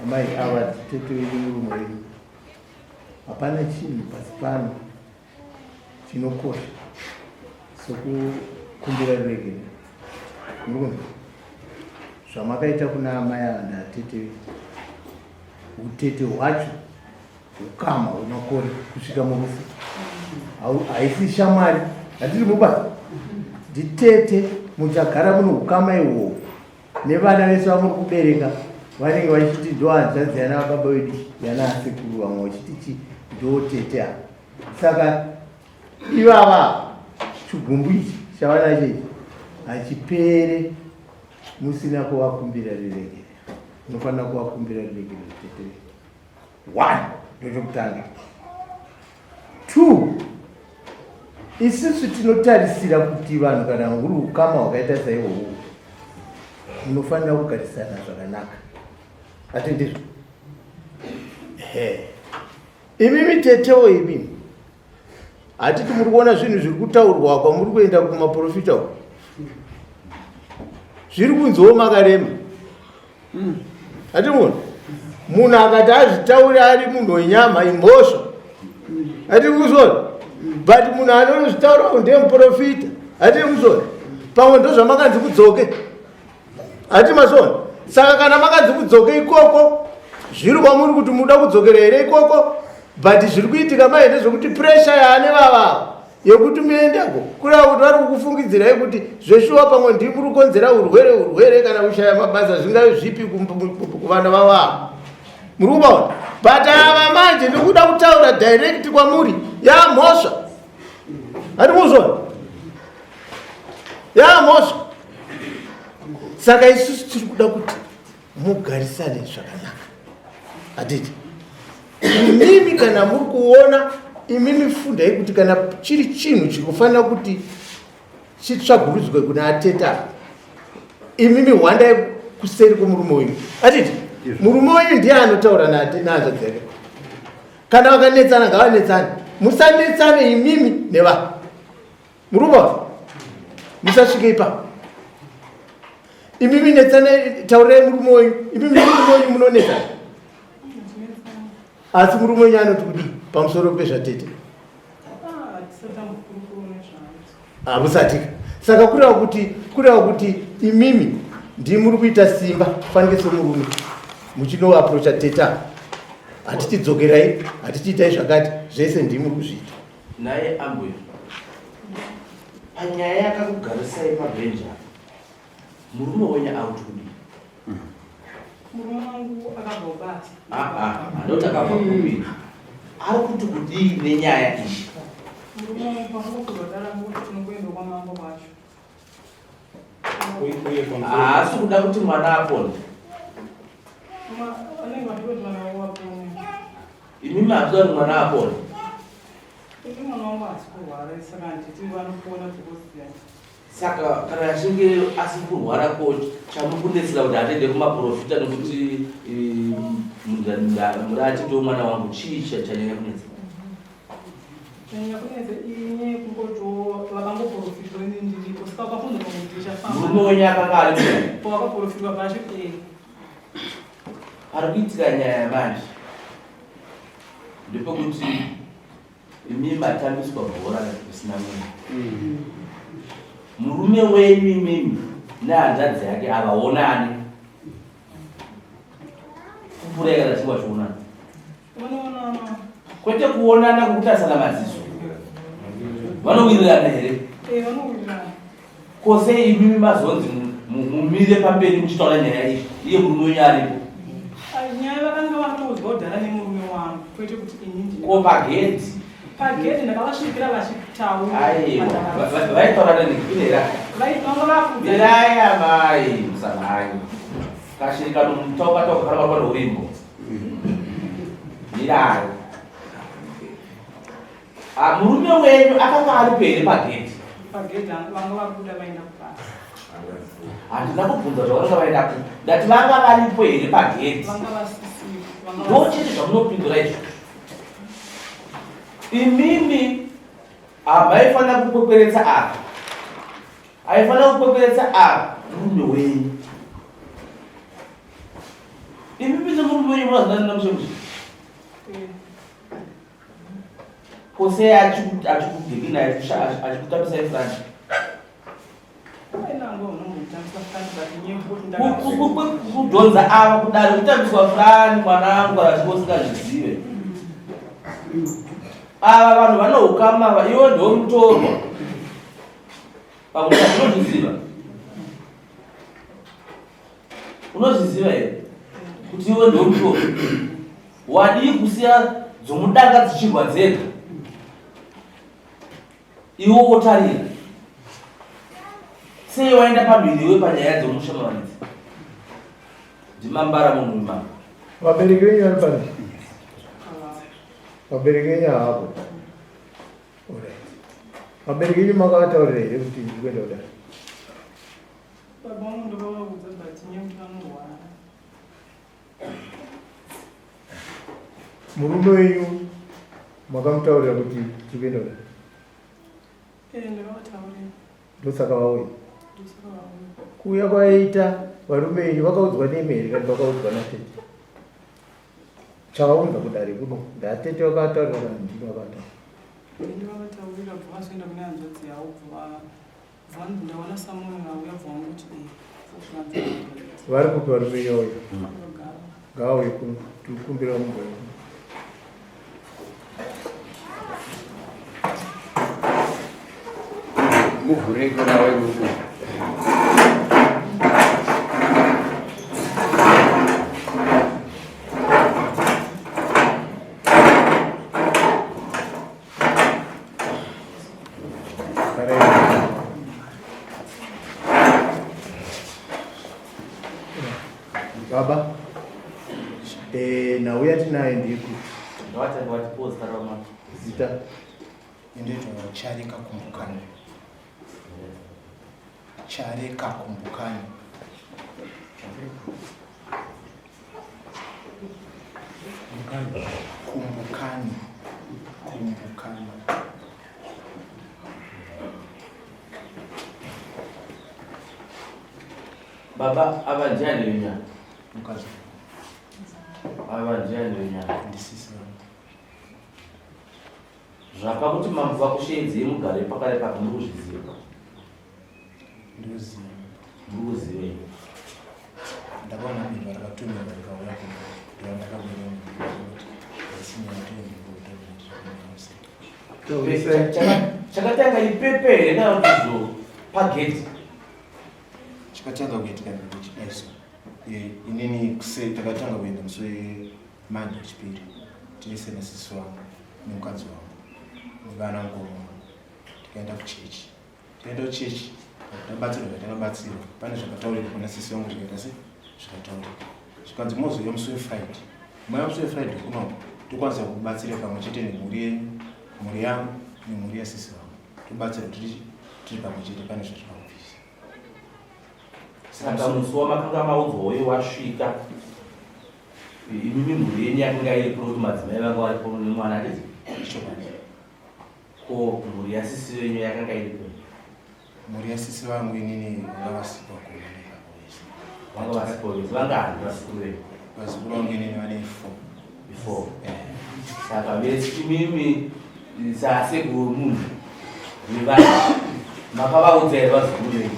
amai ava tete venyu murume wenyu hapana chinhu pasi pano chinokosha sokukumbira ruregerero. Muri Zvamakaita kuna amai ava natete utete hwacho ukama hwemakore kusvika murufu. Haisi shamwari, hatiri mubasa. Nditete muchagara muno ukama ihwohwo nevana vese vamuri kubereka vanenge vachiti ndo hanzvadzi yana baba vedu yana asekuru vamwe vachiti chi ndo tete ava. Saka ivava chigumbu ichi chavanacho ichi hachipere musina kuvakumbira ruregerero unofanira kuvakumbira ruregerero tete one ndochokutanga two isusu tinotarisira kuti vanhu kana huri ukama hwakaita saihwohwo munofanira kugarisana zvakanaka ati ndizvo ehe Imimi tetewo imimi hatiti muri kuona zvinhu zviri kutaurwa kwamuri kuenda kumaprofita uko zviri kunziwo makarema hati munhu munhu akati azvitaure ari munhu wenyama imhosva hati kuzona but munhu anonozvitaura ndiye muprofita hati kuzona pamwe ndozvamakanzi kudzoke Hati mazona. Saka kana makanzi kudzoke ikoko zviri kwamuri kuti muda kudzokera here ikoko but zviri kuitika mai ndezvekuti pressure yaane vava yekuti muendeko kureva kuti vari kukufungidzirai kuti zveshuwa pamwe ndii muri kukonzera urwere urwere kana kushaya mabasa zvingave zvipi kuvana vavo ava muri kuvaona but ava manje ndikuda kutaura direct kwamuri yamhosva hati muzvona yamhosva saka isusu tiri kuda kuti mugarisane zvakanaka hatiti imimi kana muri kuona imimi fundai kuti kana chiri chinhu chinofanira kuti chitsvagurudzwe kuna ateta imimi hwandai kuseri kwemurume wenyu atiti murume wenyu ndiye anotaura nahanzvadzi yake kana vakanetsana ngavanetsane musanetsane imimi nevanhu Murume musasvike ipapo. Imimi netsana taurai murume wenyu. Imimi murume wenyu munonetsana. Asi murume wenyu anoti kudii pamusoro pezvatete? Hamusati. Saka kureva kuti kureva kuti imimi ndimuri kuita simba fanike semurume muchinoaprocha teta hatichidzokerai hatichiitai zvakati zvese ndimuri kuzviita. Naye ambuya panyaya yakakugarisai pabhenji apa murume wenyu auti kudii? Murume wangu akabva kubasa. Ah, ah, handoti akabva kupi? Ari kuti kudii nenyaya iyi? Murume wangu pangokuzodara kuti tinongoenda kwamambo kwacho. Haasi kuda kuti mwana apone. Vanenge vachikuti mwana wavo apone. Imi mazuva kuti mwana apone. Ini mwana wangu haasi kurwara saka handiti vanopona dzokosiyana. Saka kana achinge asiri kurwara ko chamukunetsera kuti atende kumaprofita nekuti muri achitiwo mwana wangu chii chanyanya kunetsa? Chanyanya kunetsa inyaya yekungotiwo vakangoprofitwa ini ndiripo saka ukafunza pamwe ndichafamba. Murume wenyu akanga ari pawakaprofitwa pacho eh. Pari kuitika nyaya manje ndepekuti imi matambiswa bhora kusina munhu. Murume wenyu imimi nehanzvadzi yake havaonani. Kupfuura kana chingwa chionana. Kwete kuonana kukutarisana maziso. Vanowirirana here? Eh, vanowirirana. Ko sei imimi mazonzi mumire pamberi muchitaura nyaya iyi iye murume wenyu aripo? Nyaya vakanga vatoudzwa kudhara nemurume wangu kwete kuti ini ndini. Ko pagedhi? Pagedhi ndakavasvikira vachitaura. Aiwa, vaitaura nenhikipinera. Vanga vakuudza. Mirai amai musamhanye. Kashiri kanomutauka tauka kanobatwa neurimbo. Mirai. Ah, murume wenyu akanga aripo here pagedhi? Pagedhi vanga vabuda vaenda kubasa. Handina kubvunza zvavanga vaenda ku. Ndati vanga varipo here pagedhi? Vanga vasisipo. Ndo chete zvamunopindura izvo. Imimi hamaifanira kukwekweretsa apa. Aifanira kukwekweretsa apa murume wenyu. Imimi semurume wenyu munozanana namushe mushe. Ko sei achikugegena achikutambisai front? Kudhonza ava kudare kutambiswa furani mwanangu kana chingo usingazvizive. Ava vanhu vane ukama ava, iwe ndiwe mutorwa. Pakuti unozviziva. Unozviziva here kuti iwe ndiwe mutorwa? Wadii kusiya dzomudanga dzichirwa dzega? Iwe wotarira. Sei waenda pamhiri iwe panyaya dzomusha mavanidzi? Ndimambara munhu mama. Vabereki venyu vari pano? Vabereki venyu havapo. Alright. Vabereki venyu makavataurira here kuti ndiri kuenda kudare? Baba vangu ndakavaudza but nyaya yekuti vanorwara. Murume wenyu makamutaurira kuti tiri kuenda kudare? Eh, ndakavataurira. Ndosaka vauya. Ndosaka vauya. Kuuya kwaita varume venyu vakaudzwa nemi here kana vakaudzwa natete? Chavaunza kudare kuno ndatete vakataurira kana ndini vakataura? Ndini vakataurira bva vazoenda kune hanzvadzi yavo bva vanzi ndaona Samuel auya bva vangoti eh vari kupi varume venyu vauya? Ngavauye kuno tikukumbira vamubva kuno. Muvhurei kona wemurume. Baba, eh, nhau yatinayo ndeyekuti Ndawatanga watipoza rama. zita Indoitwa Chareka Kumbukani. Chareka Kumbukani. Kumbukani. Kumbukani. Baba ava ndiani wenyama? Mukadzi. Ava ndiani wenyama? Ndisisi vangu. Zvapa kuti mambo vakusheedzei mugare pakare papi muri kuzviziva? Ndoziva. Muri kuzivei? Ndakaona bepa rakatumirwa rikauya kuno. Ndova ndakaverenga kuti haisi nyaya toenda Chakatanga ipepe here kana kuti zo pagedhi? Chakatanga kuitika ndechidaiso. Inini takatanga kuenda musi weMonday wechipiri tese nasisi wangu nemukadzi wangu nevana mukoma wangu tikaenda kuchechi. Taenda kuchechi tabatsirwa zvatakabatsirwa pane zvakataurika kuna sisi vangu zvikaita se zvikataurika zvikanzi mozouya musi wefriday mauya musi wefriday kuno tokwanisa kubatsira pamwe chete nemhuri yenyu mhuri yangu nemhuri yasisi vangu tobatsira tiri tiri pamwe chete pane zvatinoda kubvisa saka musi wamakanga maudzwa uye wasvika imimi mhuri yenyu yakanga iripo nokuti madzimai vanga varipo nemwana handiti chokwadi Ko mhuri yasisi venyu yakanga iri kupi? Mhuri yasisi vangu inini vanga vasipo kuoneka vese. Vanga vasipo vese. Vanga hani vazukuru venyu? Vazukuru vangu inini vane four. Four. Eh. Saka vese imimi sasekuru munhu nevanhu makavaudza here vazukuru venyu?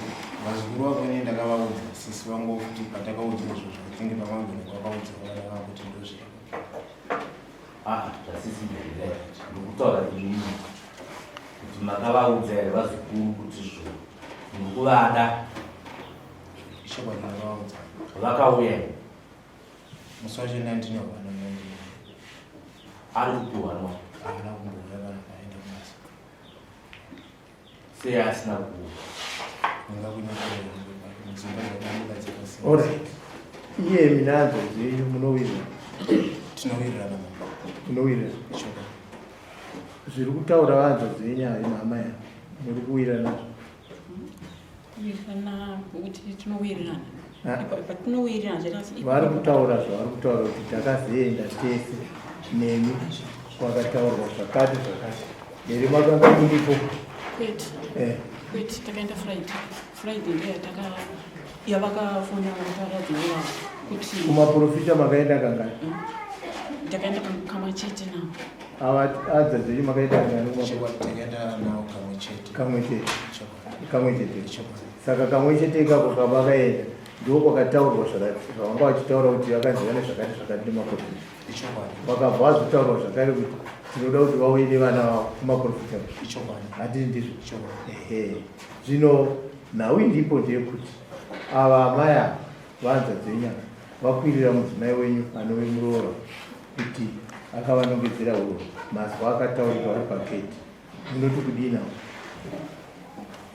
Vazukuru vangu inini ndakavaudza sisi vangu kuti patakaudzwa izvozvo I think pamangwena kwakaudza vana vangu kuti ndozviri. Ah, zvasisi mberi ndikutaura imimi kuti makavaudza here vazukuru kuti zvo ndikuvada Ichokwadi ndakavaudza. Vakauya here? Musi wacho ndandine hwana ndandine. Ari kupi hwana wacho? Haana kumbouya kana aenda kubasa. Sei asina kuuya? Alright. Iye minadzo dzenyu munowirirana. Tinowirirana mama. Munowirirana. Zviri kutaura vanzo dzenyu ayo mama ya. Muri kuwirirana. Kuwirirana kuti tinowirirana. Patinowirirana zvakasi. Vari kutaura zvavari kutaura kuti takazoenda tese nemi kwakataurwa zvakati zvakati. Here makanga muripo? Kwete. Eh. Kwete takaenda Friday. Friday ndiyo yataka yavakafona vakaradza vavo kuti kumaprofita makaenda kangani? Takaenda kamwe chete navo. Ava adza dzenyu makaenda kangani kumaprofita? Takaenda navo kamwe chete. Kamwe chete. Kamwe chete. Saka kamwe chete ikako kavakaenda ndiko kwakataurwa zvavanga vachitaura kuti vakanzi vane zvakati zvakati nemaprofita. Vakabva vazotaurwa zvakare kuti tinoda kuti vauye nevana vavo kumaprofita. Hatiri ndizvo? Ehe. Zvino nhau iripo ndeyekuti ava amai ava vahanzvadzi venyu ava vakwirira mudzimai wenyu anove muroora kuti akavanongedzera huro mazwa akataurika vari pagedhi. Munoti kudii nawo?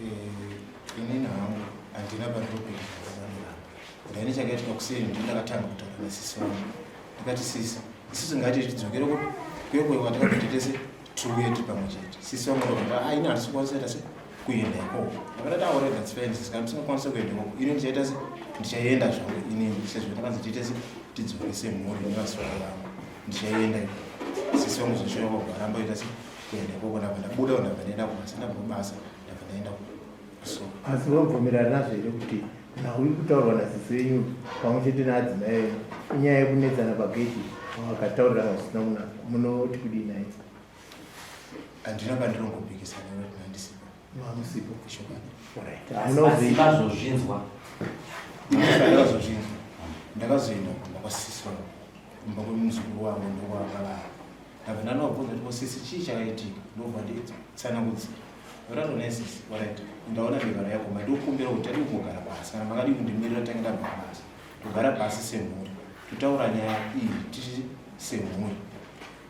Eh, inini hangu handina pandinopinda ndaine chakaitika kuseni ndi ndakatanga kutaura nasisi vangu ndikati sisi isusu ngati tidzokere kuye kuye kwatakabva tese tiuye tiri pamwe chete sisi vangu ndokati ah ini handisi kukwanisa ita se kuenda ikoko ndakati ah alright that's fine sisi kana tisingakwanisa kuenda ikoko ini ndichaita se ndichaenda zvangu inini sezvo ndakanzi tiite se tidzoke semhuri nevazukuru vangu ndichaenda ikoko sisi vangu zvichiuya kwakuvaramba ita se kuenda ikoko ndabva ndabuda ndabva ndaenda kubasa ndabva kubasa ndabva ndaenda kuso Asi unobvumirana nazvo here kuti nhau iri kutaurwa nasisi venyu pamwe chete naadzimai venyu inyaya yekunetsana pagedhi vakataurirana zvisina kunaka munoti kudii naye? Handina pandinongopikisana nekuti ndandisipo. Mamusipo. Chokwadi. Alright. Asi Munozvi mazozvinzwa. Ini ndakazozvinzwa ndakazoenda kumba kwasisi vangu kumba kwemuzukuru wangu ndokwavanga vari ndabva ndanovabvunza kuti ko sisi chii chakaitika ndobva nditsanangudzira Ndakatoona sisi alright ndaona mivara yako mandikukumbira kuti tadii kugara pasi kana makadii kundimirira tange ndabva kubasa togara pasi semhuri totaura nyaya iyi tiri semhuri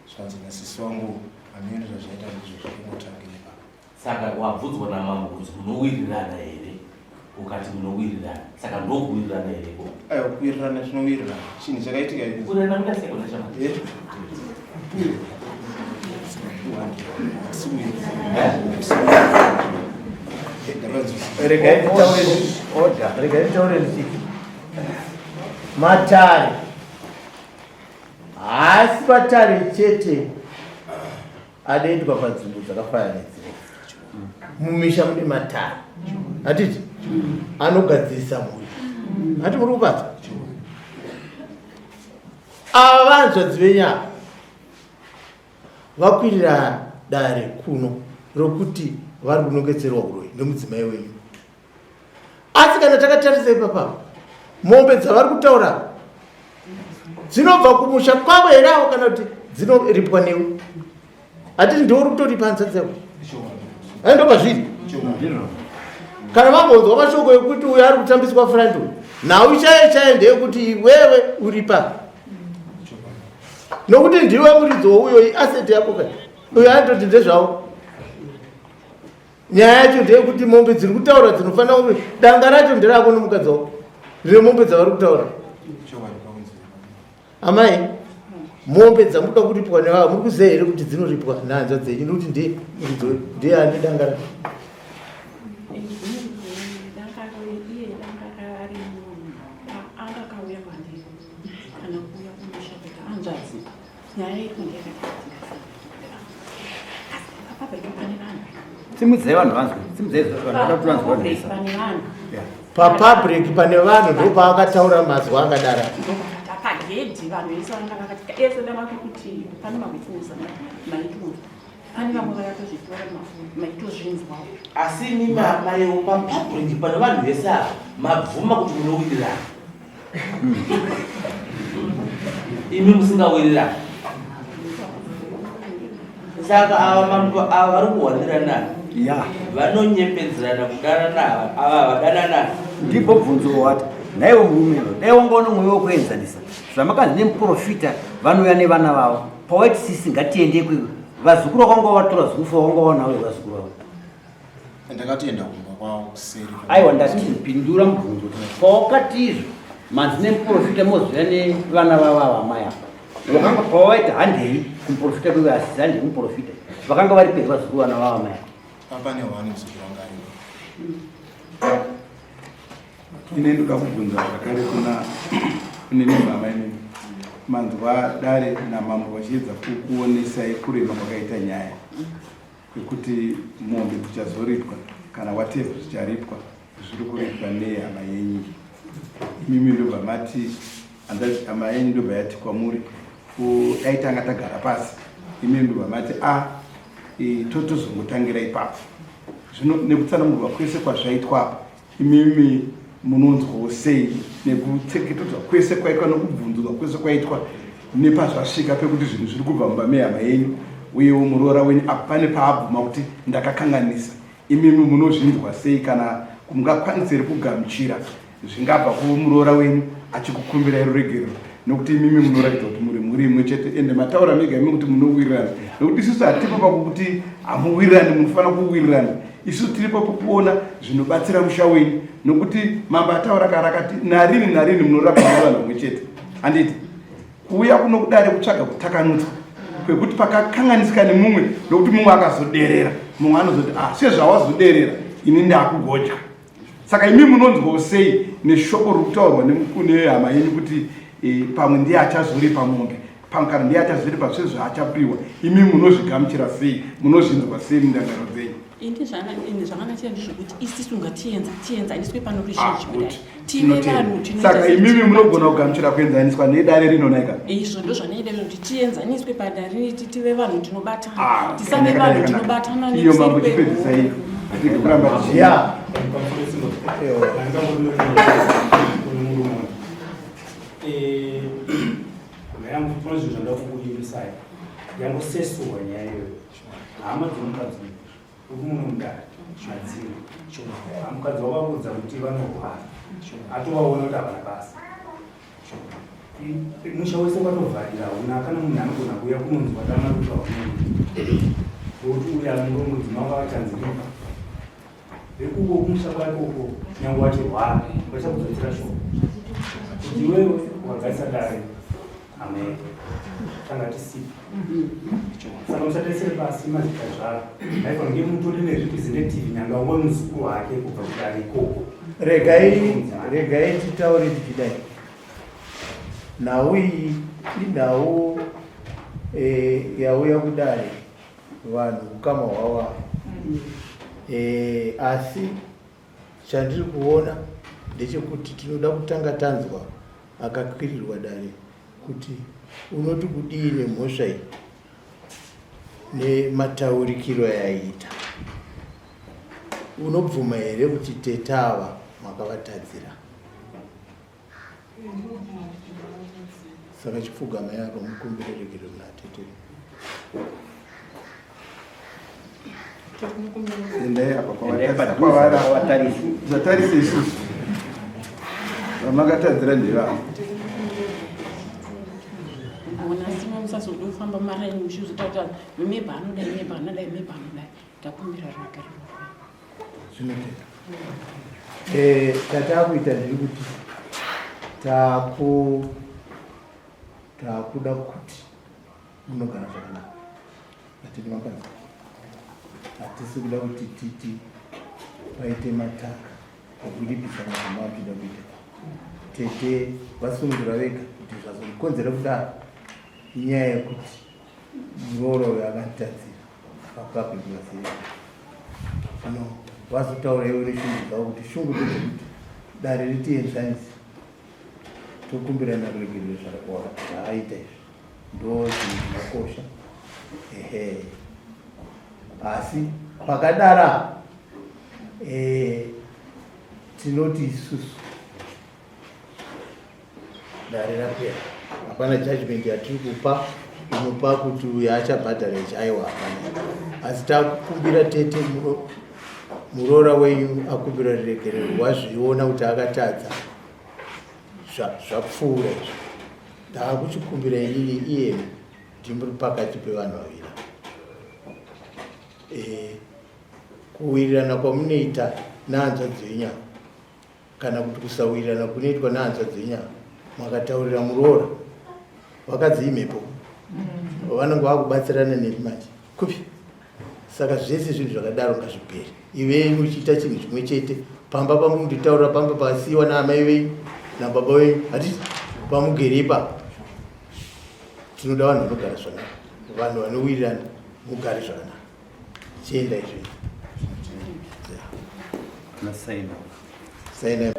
zvikanzi nasisi wangu hameno zvazvaita ndizvo zvakungotangira ipapo. Saka wabvunzwa namambo kunzi munowirirana here ukati munowirirana saka ndokuwirirana here ko? Aiwa kuwirirana tinowirirana chinhu chakaitika ichi. Kuwirirana kuita sei kona chama? Eh? Regai nditaure order. Regai nditaure ndichiti matare haasi matare chete anoendwa panzvimbo dzakafanana nedzimwe mumisha mune matare hatiti anogadzirisa mhuri hati muri kubata ava vanzvadzi venyu ava vakwirira dare kuno rokuti vari kunongedzerwa uroyi nemudzimai wenyu asi kana takatarisa ipapa mombe dzavari kutaura dzinobva kumusha kwavo here avo kana kuti dzinoripwa newe hatiti ndiwe uri kutoripa hanzvadzi yako ai ndo pazviri kana vambonzwa mashoko ekuti uyo ari kutambiswa front uyu nhau chaiyo chaiyo ndeyekuti iwewe uripa nokuti ndiwe muridzi wouyo iaseti yako ka uyo anototi ndezvavo Nyaya yacho ndeyekuti mombe dziri kutaura dzinofanira kunge danga racho nderako nomukadzi wako rine mombe dzavari kutaura. Amai, mombe dzamuda kuripwa nevava muri kuziva here kuti dzinoripwa nehanzva dzenyu nokuti ndiye ndiye ane danga racho. Nyaya iri kunge asi papublic pane vanhu. Simudzai vanhu vanzwe. Simudzai vanhu vanoda kuti vanzwe vanhu. Pane vanhu. Papublic pane vanhu ndopaakataura mazwi akadara. Pagedhi vanhu vese vanga vakati ese ndava kuti pane mawitness maitunzwa. Pane vamwe vakatozvitora mafoni maitozvinzwawo. Asi imi maiwo papublic pane vanhu vese ava mabvuma kuti munowirirana. Imi musingawirirani. Saka ava mambo ava vari kuhwandirana. Ya. Vanonyepedzerana kudanana ava ava vadanana. Ndipo bvunzo wati nhaiwe murume iwe dai wanga une mwoyo wekuenzanisa zvamakanzi nemuprofita vanouya nevana vavo pawaiti sisi ngatiende ikweyo vazukuru vakanga vatora zukufa wanga wanawo vazukuru vavo Ndakatoenda kumba kwavo kuseri. Aiwa ndati pindura mubvunzo kuti pawakati izvo manzi nemuprofita mozouya nevana vavo ava amai ava wakanga pawaita handei kumuprofita kwewe asi handei kumuprofita vakanga vari pedyo vazukuru vana vavo amai ava. Papa nehwani muzukuru wanga aripo. Ini ndoda kubvunza zvakare kuna nemi mama imimi manzwa dare namambo vachiedza kukuonesai kurema kwakaita nyaya kwekuti mombe dzichazoripwa kana whatever zvicharipwa zviri kuripwa nehama yenyu imimi ndobva mati hama yenyu ndobva yati kwamuri dai tanga tagara pasi imimi ndobva mati a ah, totozongotangira ipapo. Zvino nekutsanangurwa kwese kwazvaitwa apa, imimi munonzwawo sei nekutseketedzwa kwese kwaitwa nekubvunzurwa kwese kwaitwa nepazvasvika pekuti zvinhu zviri kubva mumba mehama yenyu uyewo muroora wenyu apa pane paabvuma kuti ndakakanganisa imimi munozvinzwa sei kana mungakwanisa here kugamuchira zvingabva kumuroora wenyu achikukumbirai ruregerero nokuti imimi munoratidza kuti muri mhuri imwe chete ende mataura mega imi kuti munowirirana nokuti isusu hatipo pakuti hamuwirirani munofanira kuwirirana isusu tiripo pokuona zvinobatsira musha wenyu nokuti mambo ataura kare akati narini narini munorapa nevanhu vamwe chete handiti kuuya kuno kudare kutsvaga kutakanudzwa kwekuti pakakanganisika nemumwe nokuti mumwe akazoderera mumwe anozoti ah sezvawazoderera ini ndakugodya saka imi munonzwawo sei neshoko riri kutaurwa nehama yenyu kuti e, pamwe ndiye achazoripa mombe pamwe kana ndiye achazoripa zvese zvaachapiwa imi munozvigamuchira sei munozvinzwa sei mundangariro dzenyu ini zvakanakira ndezvekuti isisu ngatienza tienzaniswe pano ruzhinji ah, kudai tive vanhu saka imimi munogona kugamuchira kuenzaniswa nedare rino naika izvo ndo zvanoida izvo kuti tienzaniswe padare riti tive vanhu tinobatana ah, tisave vanhu tinobatana iyo mambo chipedzisai kuramba ya yangosesuwa nyaya iyoyo hama dzomukadzi uri muno mudare madziro mukadzi wavaudza kuti vanorwara atovaona kuti havana basa musha wese wakatovharira hauna kana munhu anogona kuuya kunonzwa dama kuti haunei ngokuti uya muromudzima wanga vachanziripa vekuko kumusha kwakoko nyange wachirwara vachakudzosera shoko kuti iwewe wakagarisa dare amen tanga tisipo saka musatarisire pasi mazita zvaro aifanira kunge mutori nerepresentative nyange wangwe muzukuru wake kubva kudare ikoko regai regai titaure tichidai nhau iyi inhau e, yauya kudare vanhu ukama hwavo e, asi chandiri kuona ndechekuti tinoda kutanga tanzwa akakwirirwa dare kuti unoti kudii nemhosva iyi nemataurikiro ayaiita unobvuma here kuti tete ava makavatadzira saka chipfugama yako mukumbire regerero kuna tete Endai apa kwavatarisa isusu vamakatadzira ndevavo Ona musazoda kufamba maraini muchizotaura mebha anodai mebha anodai mebha anodai ndakumbira ruregerero zvinotenda eh, tatakuita ndiri kuti taku takuda kuti munogara zvakanaka atidi mapanzi hatisi kuda kuti titi paite mataka okuripisa mazvamava kuchida kuita tete vasungura vega kuti zvazokonzera kudaro inyaya yekuti muroora uyo akanditadzira akapindura sei zvino vazotaura ivo neshungu dzavo kuti shungu ndedzekuti dare ritienzanise tokumbirana kuregerera zvaaita izvi ndo zvinhu zvinokosha ehe asi pakadara eh, tinoti isusu dare rapera hapana judgment yatiri kupa inopa kuti uyo achabhadhara ichi aiwa hapana asi takumbira tete muroora wenyu akumbira riregerero wazviona kuti akatadza zvapfuura izvi ndaakuchikumbira inini iye ndimuri pakati pevanhu vaviri e, kuwirirana kwamunoita nehanzvadzi yenyu kana kuti kusawirirana kunoitwa nehanzvadzi yenyu makataurira muroora vakadzi imhepo mm. vanenge vakubatsirana nemi manje kupi saka zvese zvinhu zvakadaro ngazvipere ivei muchiita chinhu chimwe chete pamba pamunditaura pamba pasiiwa naamai venyu nababa venyu hatiti pamugere ipapo tinoda vanhu vanogara zvakanaka vanhu vanowirirana mugare zvakanaka chienda izvi saina.